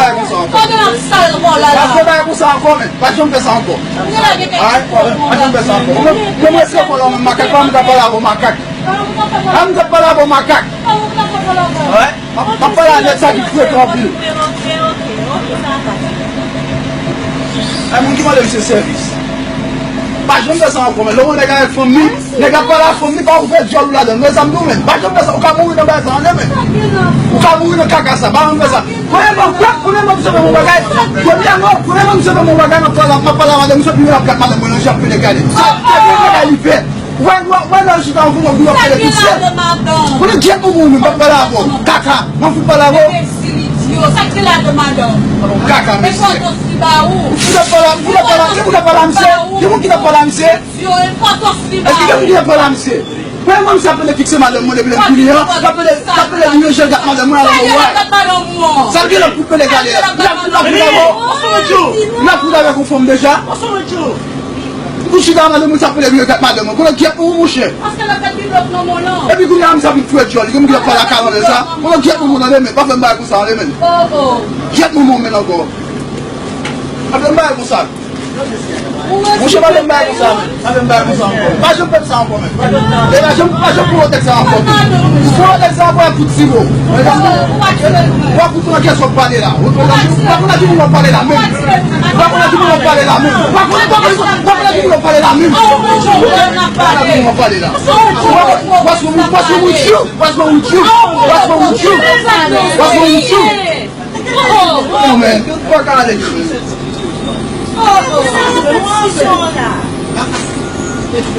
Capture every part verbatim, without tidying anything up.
bagay konsa ankò. Pa fè bagay konsa ankò, men. Pa janm fè sa ankò. Alright? Pa janm fè sa ankò. Mwen, mwen, mwen, se ankò la, men makak, pa mwen ka pale avè w, makak. Pa mwen ka pale avè w, makak. Alright? M ap, m ap pale a nèg sa ki frekan anpil. Ay, moun ki mande misye sèvis. Pa janm fè sa ankò, men. Lè w wè nèg avèk fanm li, nèg ap pale a fanm li, pa ouvè dyòl ou ladan l. Men sa m di w, men. Pa janm fè sa. Ou ka mouri nan bagay sa, tande, men. Ou ka mouri nan kaka sa. Pa janm fè sa. Premyèman, premyèman, misye fè m yon bagay. Premyèman, premyèman, misye fè m yon bagay, m ap pale, m ap pale a madanm, misye pi ap gad madanm mwen nan je, ap gade. Sa, se yon bagay li fè. Wè, wè, wè, nan chita, ou fè yon bagay li fè. Konnen gyèt moun, moun, m ap pale avè w. Kaka, m ap fout pale avè w. Enbesil, idyo. Sa k gen ladan madanm? Kaka, mesye. Enpòtans li ba ou. Ou fout ap pale, ou fout ap pale, ki moun k ap pale a misye? Ki moun ki t ap pale a misye? Yo, enpòtans li ba ou. Èske gen moun ki t ap pale a misye? Premyèman, misye ap pede fikse madanm mwen depi lè m vini an. L ap pede, l ap pede di yo je l gad madanm mwen, alò, wè. Sa l gen nan koupe le gade. L ap, l ap, l ap fout avè w. L ap fout avè w konfòm deja. Ou chita madanm ou sa pele vin gad madanm ou. Konnen gyèt ou, monchè. Paske l ap fè biblo nan mwen lan. Epi kounye a, misye ap vin fouye dyòl li. Gen moun ki ap pale a karann sa. Konnen gyèt ou, moun nan men. Pa fè m bagay konsa, men. Gyèt moun, moun men ankò. Pa fè m bagay konsa. Monchè, pa fè m bagay konsa, men. Pa fè m bagay konsa ankò. Pa janm fè m sa ankò, men. E pa janm, pa janm pran tèks sa ankò. Ou pran tèks sa ankò, y ap fout siwo. W ap fout nan kè sa w ap pale la. Ou pa konn a ki moun w ap pale la, menm. Ou pa konn a ki moun w ap pale la menm. Ou pa konn, ou pa konn, ou pa konn a ki moun w ap pale la menm. Ou pa konn a ki moun w ap pale la. What's wrong, what's wrong with you? What's wrong with you? What's wrong with you? What's wrong with you? Oh, man. Fuck out of here.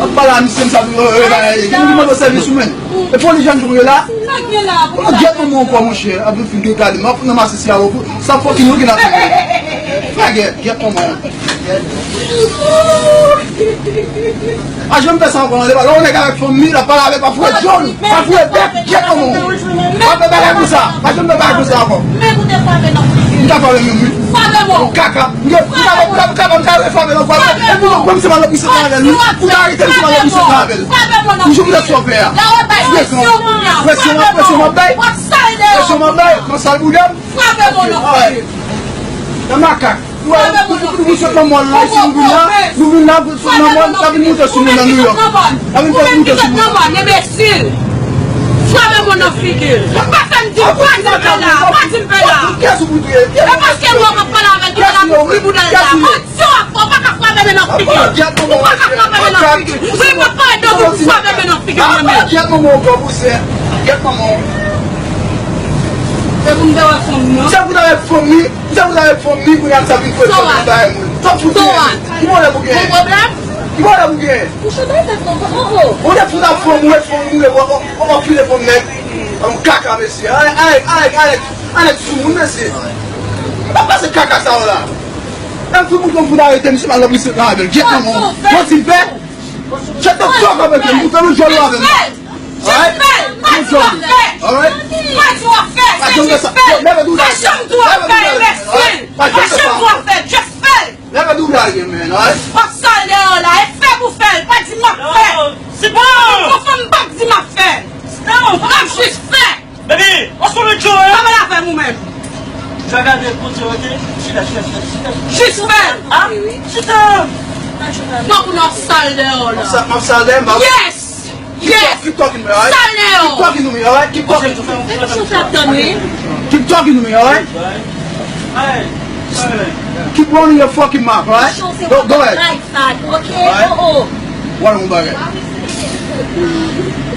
Ap pale a misye, m sa, euh, euh, euh, gen moun ki mande w sèvis ou menm. E pou li jan joure la. Sa k gen la pou sa? Gyèt manman w ankò, monchè. Ap vin fin gade. M ap nan masisi a, sa fucking looking at me. Fè gyèt, gyèt manman w. Pa janm fè sa ankò, non, lè w nèg avèk fanm li, l ap pale avè l, pa fouye dyòl, pa fouye bèk, gyèt manman w. Pa fè bagay konsa, pa janm fè bagay konsa ankò. M ta frape menm, wi. Kaka. M ka, m ka, m ka, m ka refape l ankò. E pou mwen, m se malòt misye travay avè l, wi. Ou ta arete m, se malòt misye travay avè l. Ou jwenn sa w fè a. Presyon, presyon, presyon m ap bay. Presyon m ap bay, nan sal boudè m. Frape mwen nan figi. Nan makak. Frape mwen nan figi. Nou sot nan mòl la, si nou vin la, nou vin la, nou sot nan mòl, nou vin moute sou moun nan New York. Nou vin moute sou moun nan. Enbesil. Frape mwen nan figi. Pa fè m di, pa di m fè la, pa di m fè la. E paske mwen ap pale avè l, ki la pou bouda l la. Yo, ou pa ka frape men nan figi. Ou pa ka frape men nan figi. Wi, mwen pa wè dòmi pou frape men nan figi mwen menm. Gyèt manman w, gwo bouzè. Gyèt manman w. Se pou m ta wè fanm nan. Se pou ta wè fanm li. Se pou ta wè fanm li, kounye a sa vin fè fanm li bay moun. Sa w fout gen? Ki pwoblèm ou gen? Ki pwoblèm ou gen? Ou chante tèt non, oh, oh. Ou te fout ap fanm, ou wè fanm, ou wè, ou, ou, ou file fanm nèg. Fanm kaka, mesye. Ay, ay, ay, ay. Anèk sou moun, mesye. Pa pase kaka sa yo la. Menm si moun konn fout arete misye, malòt misye nan avè l. Gyèt manman w. Manti l fè. Shut the fuck up, mesye. Ou fè nou jòl avè m. Alright? Nou jòl. Alright? Pa janm fè sa. Leve tou la. Pa janm tou ap fè, enbesil. Pa janm tou ap fè. Just fè. Leve tou la, man. Alright? W ap sal deyò la. E fè pou fè l. Pa di m ap fè. Yon fanm p ap di m ap fè. M ap jis fè. Baby, what's wrong with you, eh? Pa pale avè m ou menm. Jis fè. Ah, chita. Fòk ou nan sal deyò la. M ap sa-, m ap sal deyò, m ap... Yes! Yes! Keep talking to me, alright? Sal deyò. Keep talking to me, alright? Keep talking to me. Keep talking to me, alright? Keep running your fucking mouth, alright? Go, go ahead. Sa, ok? Oh, oh. Wè yon bagay.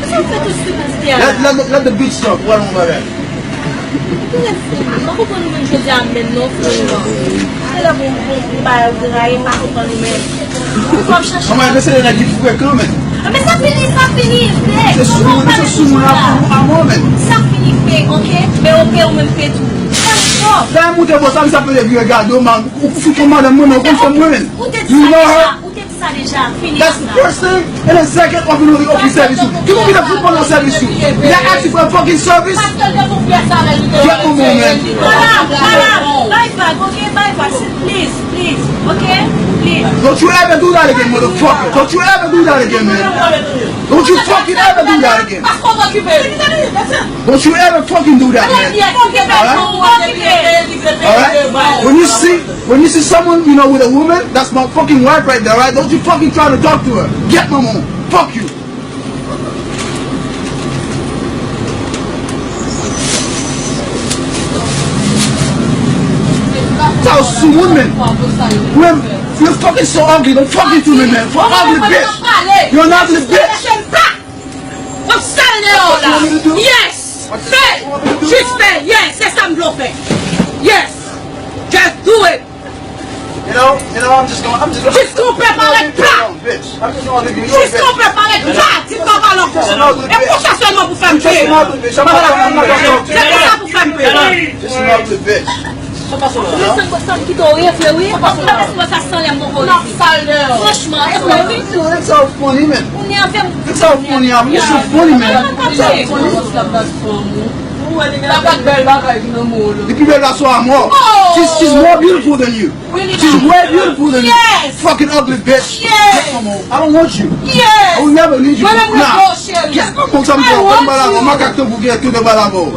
Sa w fè tout stupidity a la? Let, let, let the beat stop. Wè yon bagay. Mwen konprann ou menm jodi a menm non, franchman. Se lè bon, bon, bon bagay ou gen la, e pa konprann ou menm. Ou pap chache. Kòman e se nèg ki frekan, men? Men sa fini, sa fini, fake. Se sou moun, se sou moun ap, ap mwen, men. Sa fini, fake, ok? Men ok, ou menm fake tou. Sa fini. Lè m moute bò sa, m sa pede vire gade w, man. Ou fout yon madanm mwen, men ou konn fè mwen, men. Ou te di sa deja, ou te di sa deja, fini. That's the first thing. And the second, ou vin ofri sèvis ou. Ki moun ki te fout pandan sèvis ou? Did I ask you for a fucking service? Get on, man. Madam, madam, bay vag, ok? Bay vag, please, please, ok? Please. Don't you ever do that again, motherfucker. Don't you ever do that again, man. Don't you fucking ever do that again. Don't you ever fucking do that, man. Alright? Alright? When you see, when you see someone, you know, with a woman, that's my fucking wife right there, right? Don't you fucking try to talk to her. Get my mom. Fuck you. Sa w sou moun, men. Mwen, you're fucking so ugly. Don't fucking to me, man. For ugly bitch. You're an ugly bitch. W ap sal deyò la. Yes. Fè. Jis fè. Yes. Se sa m vle w fè. Yes. Just do it. You know, you know, I'm just gonna, I'm just gonna, Jis kon pè parèt pla. Jis kon pè parèt pla. Di m pa pale ankò. E konsa sèlman pou fè m peye. Se konsa pou fè m peye. Just an ugly bitch. Ou santi sa kite w refle wi. Ou pa santi sa sanlè m poko refle. Franchman, e vre wi. That's so funny, man. Ou nève m. That's so funny, man. You're so funny, man. Li pi bèl pase w a mò. She's, she's more beautiful than you. She's way beautiful than you. Fucking ugly bitch. Yes. I don't want you. Yes. I will never need you. Mwen menm non, cheri. Get my folks. I'm going to balabo. Makak tankou gen tout balabo.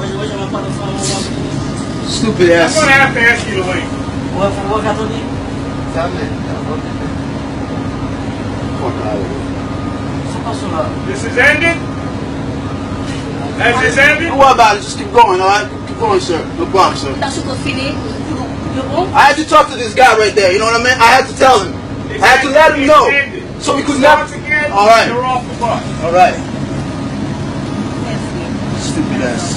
Stupid ass. I'm gonna have to ask you to leave. What, what, what, what? Fuck out of here. This is ended? As this ended? Don't worry about it. Just keep going, all right? Keep going, sir. No problem, sir. That's what fini. Yo bon? I had to talk to this guy right there, you know what I mean? I had to tell him. I had to let him know. So we could never. All right. All right. Stupid ass.